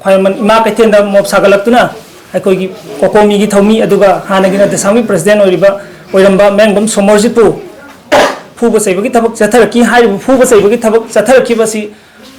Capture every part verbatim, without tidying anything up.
ꯈ꯭ꯋꯥꯏꯔꯝꯕꯟ ꯏꯃꯥ ꯀꯩꯊꯦꯜꯗ ꯃꯣꯞ ꯁꯥꯒꯠꯂꯛꯇꯨꯅ ꯑꯩꯈꯣꯏꯒꯤ ꯀꯣꯀꯣꯃꯤꯒꯤ ꯊꯧꯃꯤ, ꯑꯗꯨꯒ ꯍꯥꯟꯅꯒꯤ ꯅꯠꯇꯦꯁꯥꯡꯒꯤ ꯄ꯭ꯔꯁꯤꯗꯦꯟ ꯑꯣꯏꯔꯤꯕ, ꯑꯣꯏꯔꯝꯕ ꯃꯌꯥꯡꯕꯝ ꯁꯣꯃꯣꯔꯖꯤꯠꯄꯨ ꯐꯨꯕ ꯆꯩꯕꯒꯤ ꯊꯕꯛ ꯆꯠꯊꯔꯛꯈꯤ꯫ ꯍꯥꯏꯔꯤꯕ ꯐꯨꯕ ꯆꯩꯕꯒꯤ ꯊꯕꯛ ꯆꯠꯊꯔꯛꯈꯤꯕ ꯑꯁꯤ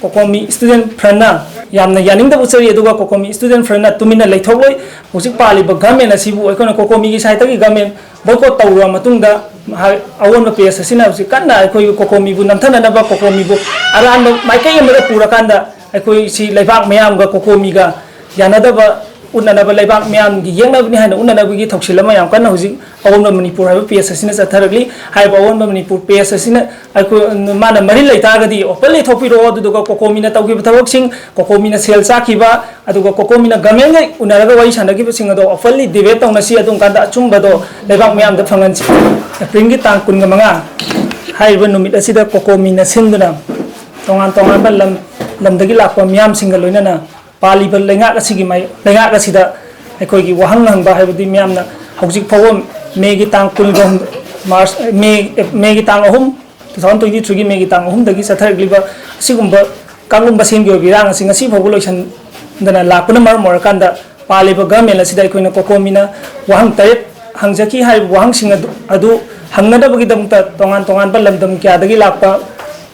ꯀꯣꯀꯣꯃꯤ ꯁ꯭ꯇꯨꯗꯦꯟ ꯐ꯭ꯔꯟꯅ ꯌꯥꯝꯅ ꯌꯥꯅꯤꯡꯗꯕ ꯎꯠꯆꯔꯤ, ꯑꯗꯨꯒ ꯀꯣꯀꯣꯃꯤ ꯁ꯭ꯇꯨꯗꯦꯟ ꯐ꯭ꯔꯟꯅ ꯇꯨꯃꯤꯟꯅ ꯂꯩꯊꯣꯛꯂꯣꯏ꯫ ꯍꯧꯖꯤꯛ ꯄꯥꯜꯂꯤꯕ ꯒꯚꯔꯟꯃꯦꯟ ꯑꯁꯤꯕꯨ ꯑꯩꯈꯣꯏꯅ ꯀꯣꯀꯣꯃꯤꯒꯤ ꯁꯥꯏꯠꯇꯒꯤ ꯒꯚꯔꯟꯃꯦꯟ ꯕꯣꯏꯀꯣꯠ ꯇꯧꯔꯕ ꯃꯇꯨꯡꯗ, ꯃꯍꯥꯛ ꯑꯑꯣꯟꯕ ꯄꯦꯖ ꯑꯁꯤꯅ ꯍꯧꯖꯤꯛ ꯀꯟꯅ ꯑꯩꯈꯣꯏꯒꯤ ꯀꯣꯀꯣꯃꯤꯕꯨ ꯅꯝꯊꯅꯅꯕ, ꯀꯣꯀꯣꯃꯤꯕꯨ ꯑꯔꯥꯟꯕ ꯃꯥꯏꯀꯩ ꯑꯃꯗ ꯄꯨꯔꯀꯥꯟꯗ ꯑꯩꯈꯣꯏ ꯁꯤ ꯂꯩꯕꯥꯛ ꯃꯤꯌꯥꯝꯒ ꯀꯣꯀꯣꯃꯤꯒ ꯌꯥꯅꯗꯕ ꯎꯠꯅꯅꯕ, ꯂꯩꯕꯥꯛ ꯃꯤꯌꯥꯝꯒꯤ ꯌꯦꯛꯅꯕꯅꯤ ꯍꯥꯏꯅ ꯎꯠꯅꯅꯕꯒꯤ ꯊꯧꯁꯤꯜ ꯑꯃ ꯌꯥꯝ ꯀꯟꯅ ꯍꯧꯖꯤꯛ ꯑꯑꯣꯟꯕ ꯃꯅꯤꯄꯨꯔ ꯍꯥꯏꯕ ꯄꯦꯖ ꯑꯁꯤꯅ ꯆꯠꯊꯔꯛꯂꯤ꯫ ꯍꯥꯏꯔꯤꯕ ꯑꯑꯣꯟꯕ ꯃꯅꯤꯄꯨꯔ ꯄꯦꯖ ꯑꯁꯤꯅ ꯑꯩꯈꯣꯏ, ꯃꯥꯅ ꯃꯔꯤ ꯂꯩꯇꯥꯔꯒꯗꯤ ꯑꯣꯄꯟꯂꯤ ꯊꯣꯛꯄꯤꯔꯛꯑꯣ, ꯑꯗꯨꯗꯨꯒ ꯀꯣꯀꯣꯃꯤꯅ ꯇꯧꯈꯤꯕ ꯊꯕꯛꯁꯤꯡ, ꯀꯣꯀꯣꯃꯤꯅ ꯁꯦꯜ ꯆꯥꯈꯤꯕ, ꯑꯗꯨꯒ ꯀꯣꯀꯣꯃꯤꯅ ꯒꯃꯦꯟꯒ ꯎꯅꯔꯒ ꯋꯥꯔꯤ ꯁꯥꯟꯅꯈꯤꯕꯁꯤꯡ ꯑꯗꯣ ꯑꯣꯄꯟꯂꯤ ꯗꯤꯕꯦꯠ ꯇꯧꯅꯁꯤ, ꯑꯗꯨꯝ ꯀꯥꯟꯗ ꯑꯆꯨꯝꯕꯗꯣ ꯂꯩꯕꯥꯛ ꯃꯤꯌꯥꯝꯗ ꯐꯪꯍꯟꯁꯤ꯫ ꯑꯦꯄ꯭ꯔꯤꯜꯒꯤ ꯇꯥꯡ ꯀꯨꯟꯒ ꯃꯉꯥ ꯍꯥꯏꯔꯤꯕ ꯅꯨꯃꯤꯠ ꯑꯁꯤꯗ ꯀꯣꯀꯣꯃꯤꯅ ꯁꯤꯟꯗꯨꯅ ꯇꯣꯉꯥꯟ ꯇꯣꯉꯥꯟꯕ ꯂꯝ, ꯂꯝꯗꯒꯤ ꯂꯥꯛꯄ ꯃꯤꯌꯥꯝꯁꯤꯡꯒ ꯂꯣꯏꯅꯅ ꯄꯥꯜꯂꯤꯕ ꯂꯩꯉꯥꯛ ꯑꯁꯤꯒꯤ ꯃꯥꯏ-, ꯂꯩꯉꯥꯛ ꯑꯁꯤꯗ ꯑꯩꯈꯣꯏꯒꯤ ꯋꯥꯍꯪ ꯍꯪꯕ ꯍꯥꯏꯕꯗꯤ ꯃꯤꯌꯥꯝꯅ ꯍꯧꯖꯤꯛ ꯐꯥꯎꯕ ꯃꯦꯒꯤ ꯇꯥꯡ ꯀꯨꯟꯒ ꯍꯨꯝ-, ꯃꯥꯔꯆ, ꯃꯦ, ꯃꯦꯒꯤ ꯇꯥꯡ ꯑꯍꯨꯝ, two thousand twenty three ꯒꯤ ꯃꯦꯒꯤ ꯇꯥꯡ ꯑꯍꯨꯝꯗꯒꯤ ꯆꯠꯊꯔꯛꯂꯤꯕ ꯑꯁꯤꯒꯨꯝꯕ ꯀꯥꯡꯂꯨꯞ ꯃꯁꯦꯟꯒꯤ ꯑꯣꯏꯕ ꯏꯔꯥꯡ ꯑꯁꯤ ꯉꯁꯤ ꯐꯥꯎꯕ ꯂꯣꯏꯁꯤꯟꯗꯅ ꯂꯥꯛꯄꯅ ꯃꯔꯝ ꯑꯣꯏꯔꯀꯥꯟꯗ, ꯄꯥꯜꯂꯤꯕ ꯒꯚꯔꯟꯃꯦꯟ ꯑꯁꯤꯗ ꯑꯩꯈꯣꯏꯅ ꯀꯣꯀꯣꯃꯤꯅ ꯋꯥꯍꯪ ꯇꯔꯦꯠ ꯍꯪꯖꯈꯤ꯫ ꯍꯥꯏꯔꯤꯕ ꯋꯥꯍꯪꯁꯤꯡ ꯑꯗꯨ, ꯑꯗꯨ ꯍꯪꯅꯅꯕꯒꯤꯗꯃꯛꯇ ꯇꯣꯉꯥꯟ ꯇꯣꯉꯥꯟꯕ ꯂꯝꯗꯝ ꯀꯌꯥꯗꯒꯤ ꯂꯥꯛꯄ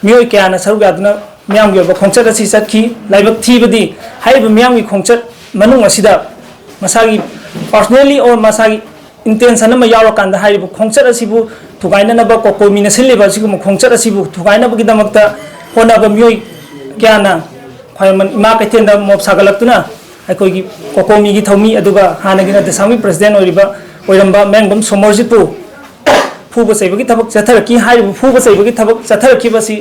ꯃꯤꯑꯣꯏ ꯀꯌꯥꯅ ꯁꯔꯨꯛ ꯌꯥꯗꯨꯅ ꯃꯤꯌꯥꯝꯒꯤ ꯑꯣꯏꯕ ꯈꯣꯡꯆꯠ ꯑꯁꯤ ꯆꯠꯈꯤ꯫ ꯂꯥꯏꯕꯛ ꯊꯤꯕꯗꯤ, ꯍꯥꯏꯔꯤꯕ ꯃꯤꯌꯥꯝꯒꯤ ꯈꯣꯡꯆꯠ ꯃꯅꯨꯡ ꯑꯁꯤꯗ ꯃꯁꯥꯒꯤ personally or ꯃꯁꯥꯒꯤ intention ꯑꯃ ꯌꯥꯎꯔꯀꯥꯟꯗ ꯍꯥꯏꯔꯤꯕ ꯈꯣꯡꯆꯠ ꯑꯁꯤꯕꯨ ꯊꯨꯒꯥꯏꯅꯅꯕ, ꯀꯣꯀꯣꯃꯤꯅ ꯁꯤꯜꯂꯤꯕ ꯑꯁꯤꯒꯨꯝꯕ ꯈꯣꯡꯆꯠ ꯑꯁꯤꯕꯨ ꯊꯨꯒꯥꯏꯅꯕꯒꯤꯗꯃꯛꯇ ꯍꯣꯠꯅꯕ ꯃꯤꯑꯣꯏ ꯀꯌꯥꯅ ꯈ꯭ꯋꯥꯏꯔꯝꯕꯟ ꯏꯃꯥ ꯀꯩꯊꯦꯜꯗ ꯃꯣꯞ ꯁꯥꯒꯠꯂꯛꯇꯨꯅ ꯑꯩꯈꯣꯏꯒꯤ ꯀꯣꯀꯣꯃꯤꯒꯤ ꯊꯧꯃꯤ, ꯑꯗꯨꯒ ꯍꯥꯟꯅꯒꯤ ꯅꯠꯇꯦꯁꯥꯡꯒꯤ ꯄ꯭ꯔꯁꯤꯗꯦꯟ ꯑꯣꯏꯔꯤꯕ, ꯑꯣꯏꯔꯝꯕ ꯃꯌꯥꯡꯕꯝ ꯁꯣꯃꯣꯔꯖꯤꯠꯄꯨ ꯐꯨꯕ ꯆꯩꯕꯒꯤ ꯊꯕꯛ ꯆꯠꯊꯔꯛꯈꯤ꯫ ꯍꯥꯏꯔꯤꯕ ꯐꯨꯕ ꯆꯩꯕꯒꯤ ꯊꯕꯛ ꯆꯠꯊꯔꯛꯈꯤꯕ ꯑꯁꯤ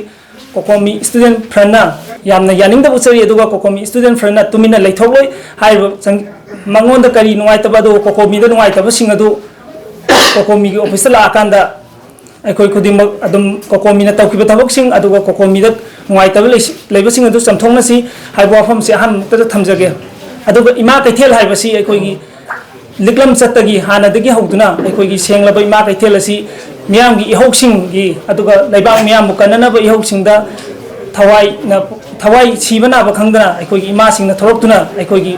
ꯀꯣꯀꯣꯃꯤ ꯁ꯭ꯇꯨꯗꯦꯟ ꯐ꯭ꯔꯟꯅ ꯌꯥꯝꯅ ꯌꯥꯅꯤꯡꯗꯕ ꯎꯠꯆꯔꯤ, ꯑꯗꯨꯒ ꯀꯣꯀꯣꯃꯤ ꯁ꯭ꯇꯨꯗꯦꯟ ꯐ꯭ꯔꯟꯅ ꯇꯨꯃꯤꯟꯅ ꯂꯩꯊꯣꯛꯂꯣꯏ꯫ ꯍꯥꯏꯔꯤꯕ ꯆꯪ-, ꯃꯉꯣꯟꯗ ꯀꯔꯤ ꯅꯨꯡꯉꯥꯏꯇꯕ, ꯑꯗꯨꯒ ꯀꯣꯀꯣꯃꯤꯗ ꯅꯨꯡꯉꯥꯏꯇꯕꯁꯤꯡ ꯑꯗꯨ ꯀꯣꯀꯣꯃꯤꯒꯤ ꯑꯣꯐꯤꯁꯇ ꯂꯥꯛꯑꯀꯥꯟꯗ ꯑꯩꯈꯣꯏ ꯈꯨꯗꯤꯡꯃꯛ ꯑꯗꯨꯝ ꯀꯣꯀꯣꯃꯤꯅ ꯇꯧꯈꯤꯕ ꯊꯕꯛꯁꯤꯡ, ꯑꯗꯨꯒ ꯀꯣꯀꯣꯃꯤꯗ ꯅꯨꯡꯉꯥꯏꯇꯕ ꯂꯩꯁꯤ-, ꯂꯩꯕꯁꯤꯡ ꯑꯗꯨ ꯆꯝꯊꯣꯛꯅꯁꯤ ꯍꯥꯏꯕ ꯋꯥꯐꯝꯁꯤ ꯑꯍꯥꯟꯕꯃꯛꯇꯗ ꯊꯝꯖꯒꯦ꯫ ꯑꯗꯨꯒ ꯏꯃꯥ ꯀꯩꯊꯦꯜ ꯍꯥꯏꯕꯁꯤ ꯑꯩꯈꯣꯏꯒꯤ ꯂꯤꯛꯂꯝ ꯆꯠꯇꯒꯤ ꯍꯥꯟꯅꯗꯒꯤ ꯍꯧꯗꯨꯅ ꯑꯩꯈꯣꯏꯒꯤ ꯁꯦꯡꯂꯕ ꯏꯃꯥ ꯀꯩꯊꯦꯜ ꯑꯁꯤ ꯃꯤꯌꯥꯝꯒꯤ ꯏꯍꯧꯁꯤꯡꯒꯤ, ꯑꯗꯨꯒ ꯂꯩꯕꯥꯛ ꯃꯤꯌꯥꯝꯕꯨ ꯀꯟꯅꯅꯕ ꯏꯍꯧꯁꯤꯡꯗ ꯊꯋꯥꯏꯅ, ꯊꯋꯥꯏ ꯁꯤꯕ ꯅꯥꯕ ꯈꯪꯗꯅ ꯑꯩꯈꯣꯏꯒꯤ ꯏꯃꯥꯁꯤꯡꯅ ꯊꯣꯔꯛꯇꯨꯅ ꯑꯩꯈꯣꯏꯒꯤ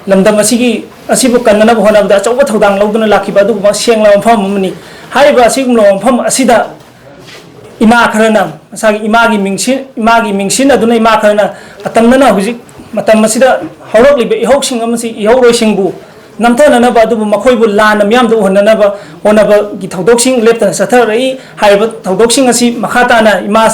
ꯂꯝꯗꯝ ꯑꯁꯤꯒꯤ, ꯑꯁꯤꯕꯨ ꯀꯟꯅꯅꯕ ꯍꯣꯠꯅꯕꯗ ꯑꯆꯧꯕ ꯊꯧꯗꯥꯡ ꯂꯧꯗꯨꯅ ꯂꯥꯛꯈꯤꯕ ꯑꯗꯨꯒꯨꯝꯕ ꯁꯦꯡꯂꯕ ꯃꯐꯝ ꯑꯃꯅꯤ꯫ ꯍꯥꯏꯔꯤꯕ ꯑꯁꯤꯒꯨꯝꯂꯕ ꯃꯐꯝ ꯑꯁꯤꯗ ꯏꯃꯥ ꯈꯔꯅ ꯃꯁꯥꯒꯤ ꯏꯃꯥꯒꯤ ꯃꯤꯡꯁꯤ-, ꯏꯃꯥꯒꯤ ꯃꯤꯡꯁꯤꯟ ꯑꯗꯨꯅ ꯏꯃꯥ ꯈꯔꯅ ꯑꯇꯝꯅꯅ ꯍꯧꯖꯤꯛ ꯃꯇꯝ ꯑꯁꯤꯗ ꯍꯧꯔꯛꯂꯤꯕ ꯏꯍꯧꯁꯤꯡ ꯑꯃꯁꯨꯡ ꯏꯍꯧꯔꯣꯏꯁꯤꯡꯕꯨ ꯅꯝꯊꯅꯅꯕ, ꯑꯗꯨꯕꯨ ꯃꯈꯣꯏꯕꯨ ꯂꯥꯟꯅ ꯃꯤꯌꯥꯝꯗ ꯎꯍꯟꯅꯅꯕ ꯍꯣꯠꯅꯕꯒꯤ ꯊꯧꯗꯣꯛꯁꯤꯡ ꯂꯦꯞꯇꯅ ꯆꯠꯊꯔꯛꯏ꯫ ꯍꯥꯏꯔꯤꯕ ꯊꯧꯗꯣꯛꯁꯤꯡ ꯑꯁꯤ ꯃꯈꯥ ꯇꯥꯅ ꯏꯃꯥ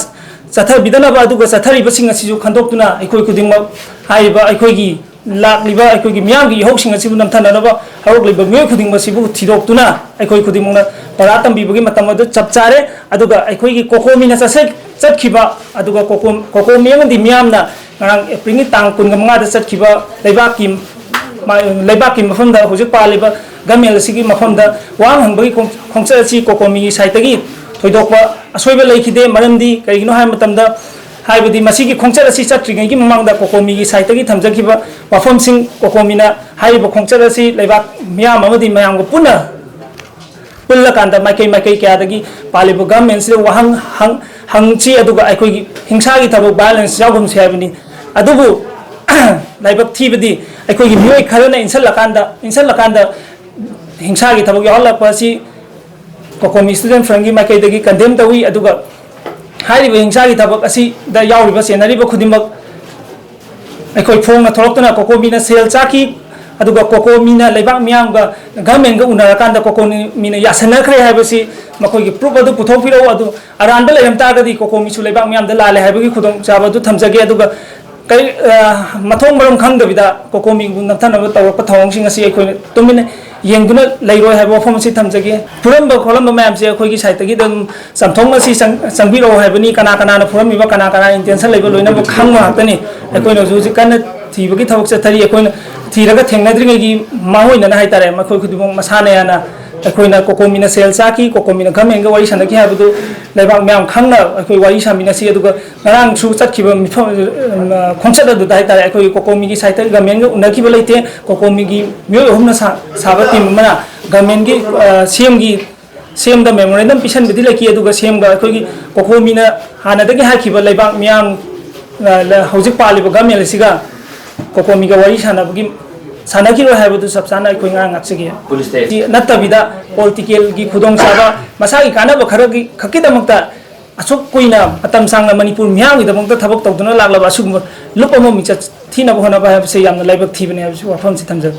ꯆꯠꯊꯕꯤꯗꯅꯕ ꯑꯗꯨꯒ ꯆꯠꯊꯔꯤꯕꯁꯤꯡ ꯑꯁꯤꯁꯨ ꯈꯟꯗꯣꯛꯇꯨꯅ ꯑꯩꯈꯣꯏ ꯈꯨꯗꯤꯡꯃꯛ ꯍꯥꯏꯔꯤꯕ ꯑꯩꯈꯣꯏꯒꯤ ꯂꯥꯛꯂꯤꯕ ꯑꯩꯈꯣꯏꯒꯤ ꯃꯤꯌꯥꯝꯒꯤ ꯏꯍꯧꯁꯤꯡ ꯑꯁꯤꯕꯨ ꯅꯝꯊꯅꯅꯕ ꯍꯧꯔꯛꯂꯤꯕ ꯃꯤꯑꯣꯏ ꯈꯨꯗꯤꯡꯃꯛꯁꯤꯕꯨ ꯊꯤꯗꯣꯛꯇꯨꯅ ꯑꯩꯈꯣꯏ ꯈꯨꯗꯤꯡꯃꯛꯅ ꯄꯔꯥ ꯇꯝꯕꯤꯕꯒꯤ ꯃꯇꯝ ꯑꯗꯨ ꯆꯞ ꯆꯥꯔꯦ꯫ ꯑꯗꯨꯒ ꯑꯩꯈꯣꯏꯒꯤ ꯀꯣꯀꯣꯃꯤꯅ ꯆꯠꯆ-, ꯆꯠꯈꯤꯕ, ꯑꯗꯨꯒ ꯀꯣꯀꯣ-, ꯀꯣꯀꯣꯃꯤ ꯑꯃꯗꯤ ꯃꯤꯌꯥꯝꯅ ꯉꯔꯥꯡ ꯑꯦꯄ꯭ꯔꯤꯜꯒꯤ ꯇꯥꯡ ꯀꯨꯟꯒ ꯃꯉꯥꯗ ꯆꯠꯈꯤꯕ ꯂꯩꯕꯥꯛꯀꯤ ꯃꯥ-, ꯂꯩꯕꯥꯛꯀꯤ ꯃꯐꯝꯗ ꯍꯧꯖꯤꯛ ꯄꯥꯜꯂꯤꯕ ꯒꯃꯦꯟ ꯑꯁꯤꯒꯤ ꯃꯐꯝꯗ ꯋꯥꯍꯪ ꯍꯪꯕꯒꯤ ꯈꯣꯡ-, ꯈꯣꯡꯆꯠ ꯑꯁꯤ ꯀꯣꯀꯣꯃꯤꯒꯤ ꯁꯥꯏꯠꯇꯒꯤ ꯊꯣꯏꯗꯣꯛꯄ ꯑꯁꯣꯏꯕ ꯂꯩꯈꯤꯗꯦ꯫ ꯃꯔꯝꯗꯤ ꯀꯔꯤꯒꯤꯅꯣ ꯍꯥꯏꯕ ꯃꯇꯝꯗ, ꯍꯥꯏꯕꯗꯤ ꯃꯁꯤꯒꯤ ꯈꯣꯡꯆꯠ ꯑꯁꯤ ꯆꯠꯇ꯭ꯔꯤꯉꯩꯒꯤ ꯃꯃꯥꯡꯗ ꯀꯣꯀꯣꯃꯤꯒꯤ ꯁꯥꯏꯠꯇꯒꯤ ꯊꯝꯖꯈꯤꯕ ꯋꯥꯐꯝꯁꯤꯡ, ꯀꯣꯀꯣꯃꯤꯅ ꯍꯥꯏꯔꯤꯕ ꯈꯣꯡꯆꯠ ꯑꯁꯤ ꯂꯩꯕꯥꯛ ꯃꯤꯌꯥꯝ ꯑꯃꯗꯤ ꯃꯌꯥꯝꯒ ꯄꯨꯟꯅ ꯄꯨꯜꯂꯀꯥꯟꯗ ꯃꯥꯏꯀꯩ ꯃꯥꯏꯀꯩ ꯀꯌꯥꯗꯒꯤ ꯄꯥꯜꯂꯤꯕ ꯒꯃꯦꯟꯁꯤꯗ ꯋꯥꯍꯪ ꯍꯪ-, ꯍꯪꯁꯤ, ꯑꯗꯨꯒ ꯑꯩꯈꯣꯏꯒꯤ ꯍꯤꯡꯁꯥꯒꯤ ꯊꯕꯛ ꯚꯥꯏꯑꯣꯂꯦꯟꯁ ꯌꯥꯎꯒꯨꯝꯁꯤ ꯍꯥꯏꯕꯅꯤ꯫ ꯑꯗꯨꯕꯨ ꯂꯥꯏꯕꯛ ꯊꯤꯕꯗꯤ ꯑꯩꯈꯣꯏꯒꯤ ꯃꯤꯑꯣꯏ ꯈꯔꯅ ꯏꯟꯁꯤꯜꯂꯀꯥꯟꯗ, ꯏꯟꯁꯤꯜꯂꯀꯥꯟꯗ ꯍꯤꯡꯁꯥꯒꯤ ꯊꯕꯛ ꯌꯥꯎꯍꯜꯂꯛꯄ ꯑꯁꯤ ꯀꯣꯀꯣꯃꯤ ꯁ꯭ꯇꯨꯗꯦꯟ ꯐ꯭ꯔꯟꯒꯤ ꯃꯥꯏꯀꯩꯗꯒꯤ ꯀꯟꯗꯦꯝ ꯇꯧꯏ꯫ ꯑꯗꯨꯒ ꯍꯥꯏꯔꯤꯕ ꯍꯤꯡꯁꯥꯒꯤ ꯊꯕꯛ ꯑꯁꯤꯗ ꯌꯥꯎꯔꯤꯕ, ꯆꯦꯟꯅꯔꯤꯕ ꯈꯨꯗꯤꯡꯃꯛ ꯑꯩꯈꯣꯏ ꯐꯣꯡꯅ ꯊꯣꯛꯂꯛꯇꯨꯅ ꯀꯣꯀꯣꯃꯤꯅ ꯁꯦꯜ ꯆꯥꯈꯤ, ꯑꯗꯨꯒ ꯀꯣꯀꯣꯃꯤꯅ ꯂꯩꯕꯥꯛ ꯃꯤꯌꯥꯝꯒ, ꯒꯚꯔꯟꯃꯦꯟꯒ ꯎꯅꯔꯀꯥꯟꯗ ꯀꯣꯀꯣꯃꯤꯅ ꯌꯥꯁꯟꯅꯈ꯭ꯔꯦ ꯍꯥꯏꯕꯁꯤ ꯃꯈꯣꯏꯒꯤ ꯄ꯭ꯔꯨꯐ ꯑꯗꯨ ꯄꯨꯊꯣꯛꯄꯤꯔꯛꯎ, ꯑꯗꯨ ꯑꯔꯥꯟꯕ ꯂꯩꯔꯝ ꯇꯥꯔꯒꯗꯤ ꯀꯣꯀꯣꯃꯤꯁꯨ ꯂꯩꯕꯥꯛ ꯃꯤꯌꯥꯝꯗ ꯂꯥꯜꯂꯦ ꯍꯥꯏꯕꯒꯤ ꯈꯨꯗꯣꯡꯆꯥꯕ ꯑꯗꯨ ꯊꯝꯖꯒꯦ꯫ ꯑꯗꯨꯒ ꯀꯔꯤ, ꯑ, ꯃꯊꯣꯡ ꯃꯔꯝ ꯈꯪꯗꯕꯤꯗ ꯀꯣꯀꯣꯃꯤꯕꯨ ꯅꯝꯊꯅꯕ ꯇꯧꯔꯛꯄ ꯊꯧꯑꯣꯡꯁꯤꯡ ꯑꯁꯤ ꯑꯩꯈꯣꯏꯅ ꯇꯨꯃꯤꯟꯅ ꯌꯦꯡꯗꯨꯅ ꯂꯩꯔꯣꯏ ꯍꯥꯏꯕ ꯋꯥꯐꯝ ꯑꯁꯤ ꯊꯝꯖꯒꯦ꯫ ꯐꯨꯔꯝꯕ ꯈꯣꯠꯂꯝꯕ ꯃꯌꯥꯝꯁꯦ ꯑꯩꯈꯣꯏꯒꯤ ꯁꯥꯏꯠꯇꯒꯤ ꯑꯗꯨꯝ ꯆꯥꯝꯊꯣꯛꯅꯁꯤ, ꯆꯪ-, ꯆꯪꯕꯤꯔꯛꯑꯣ ꯍꯥꯏꯕꯅꯤ꯫ ꯀꯅꯥ ꯀꯅꯥꯅ ꯐꯨꯔꯝꯃꯤꯕ, ꯀꯅꯥ ꯀꯅꯥ ꯏꯟꯇꯦꯟꯁꯟ ꯂꯩꯕ, ꯂꯣꯏꯅꯃꯛ ꯈꯪꯕ ꯉꯥꯛꯇꯅꯤ꯫ ꯑꯩꯈꯣꯏꯅ ꯍꯧꯖꯤꯛ ꯍꯧꯖꯤꯛ ꯀꯟꯅ ꯊꯤꯕꯒꯤ ꯊꯕꯛ ꯆꯠꯊꯔꯤ꯫ ꯑꯩꯈꯣꯏꯅ ꯊꯤꯔꯒ ꯊꯦꯡꯅꯗ꯭ꯔꯤꯉꯩꯒꯤ ꯃꯥꯡꯑꯣꯏꯅꯅ ꯍꯥꯏꯇꯥꯔꯦ, ꯃꯈꯣꯏ ꯈꯨꯗꯤꯡꯃꯛ ꯃꯁꯥꯅ ꯌꯥꯅ ꯑꯩꯈꯣꯏꯅ ꯀꯣꯀꯣꯃꯤꯅ ꯁꯦꯜ ꯆꯥꯈꯤ, ꯀꯣꯀꯣꯃꯤꯅ ꯒꯚꯔꯟꯃꯦꯟꯒ ꯋꯥꯔꯤ ꯁꯥꯟꯅꯈꯤ ꯍꯥꯏꯕꯗꯨ ꯂꯩꯕꯥꯛ ꯃꯌꯥꯝ ꯈꯪꯅ ꯑꯩꯈꯣꯏ ꯋꯥꯔꯤ ꯁꯥꯃꯤꯟꯅꯁꯤ꯫ ꯑꯗꯨꯒ ꯉꯔꯥꯡꯁꯨ ꯆꯠꯈꯤꯕ ꯃꯤꯐꯝ, ꯑ, ꯈꯣꯡꯆꯠ ꯑꯗꯨꯗ ꯍꯥꯏꯇꯥꯔꯦ, ꯑꯩꯈꯣꯏꯒꯤ ꯀꯣꯀꯣꯃꯤꯒꯤ ꯁꯥꯏꯠꯇꯒꯤ ꯒꯚꯔꯟꯃꯦꯟꯒ ꯎꯅꯈꯤꯕ ꯂꯩꯇꯦ꯫ ꯀꯣꯀꯣꯃꯤꯒꯤ ꯃꯤꯑꯣꯏ ꯑꯍꯨꯝꯅ ꯁꯥ-, ꯁꯥꯕ ꯇꯤꯝ ꯑꯃꯅ ꯒꯚꯔꯟꯃꯦꯟꯒꯤ, ꯑ, ꯁꯤ ꯑꯦꯝꯒꯤ, ꯁꯤ ꯑꯦꯝꯗ ꯃꯦꯃꯣꯔꯦꯟꯗꯝ ꯄꯤꯁꯟꯕꯗꯤ ꯂꯩꯈꯤ, ꯑꯗꯨꯒ ꯁꯤ ꯑꯦꯝꯒ ꯑꯩꯈꯣꯏꯒꯤ ꯀꯣꯀꯣꯃꯤꯅ ꯍꯥꯟꯅꯗꯒꯤ ꯍꯥꯏꯈꯤꯕ ꯂꯩꯕꯥꯛ ꯃꯤꯌꯥꯝ ꯍꯧꯖꯤꯛ ꯄꯥꯜꯂꯤꯕ ꯒꯃꯦꯟ ꯑꯁꯤꯒ ꯀꯣꯀꯣꯃꯤꯒ ꯋꯥꯔꯤ ꯁꯥꯟꯅꯕꯒꯤ, ꯁꯥꯟꯅꯈꯤꯔꯣꯏ ꯍꯥꯏꯕꯗꯨ ꯆꯞ ꯆꯥꯅ ꯑꯩꯈꯣꯏ ꯉꯥꯡ ꯉꯥꯛꯆꯒꯦ꯫ ꯁꯤ ꯅꯠꯇꯕꯤꯗ ꯄꯣꯂꯤꯇꯤꯀꯦꯜꯒꯤ ꯈꯨꯗꯣꯡꯆꯥꯕ ꯃꯁꯥꯒꯤ ꯀꯥꯟꯅꯕ ꯈꯔꯒꯤ ꯈꯛꯀꯤꯗꯃꯛꯇ ꯑꯁꯨꯛ ꯀꯨꯏꯅ ꯃꯇꯝ ꯁꯥꯡꯅ ꯃꯅꯤꯄꯨꯔ ꯃꯤꯌꯥꯝꯒꯤꯗꯃꯛꯇ ꯊꯕꯛ ꯇꯧꯗꯨꯅ ꯂꯥꯛꯂꯕ ꯑꯁꯤꯒꯨꯝꯕ ꯂꯨꯞ ꯑꯃ ꯃꯤꯡꯆꯠ ꯊꯤꯅꯕ ꯍꯣꯠꯅꯕ ꯍꯥꯏꯕꯁꯦ ꯌꯥꯝꯅ ꯂꯥꯏꯕꯛ ꯊꯤꯕꯅꯦ ꯍꯥꯏꯕꯁꯤ ꯋꯥꯐꯝꯁꯤ ꯊꯝꯖꯒꯦ꯫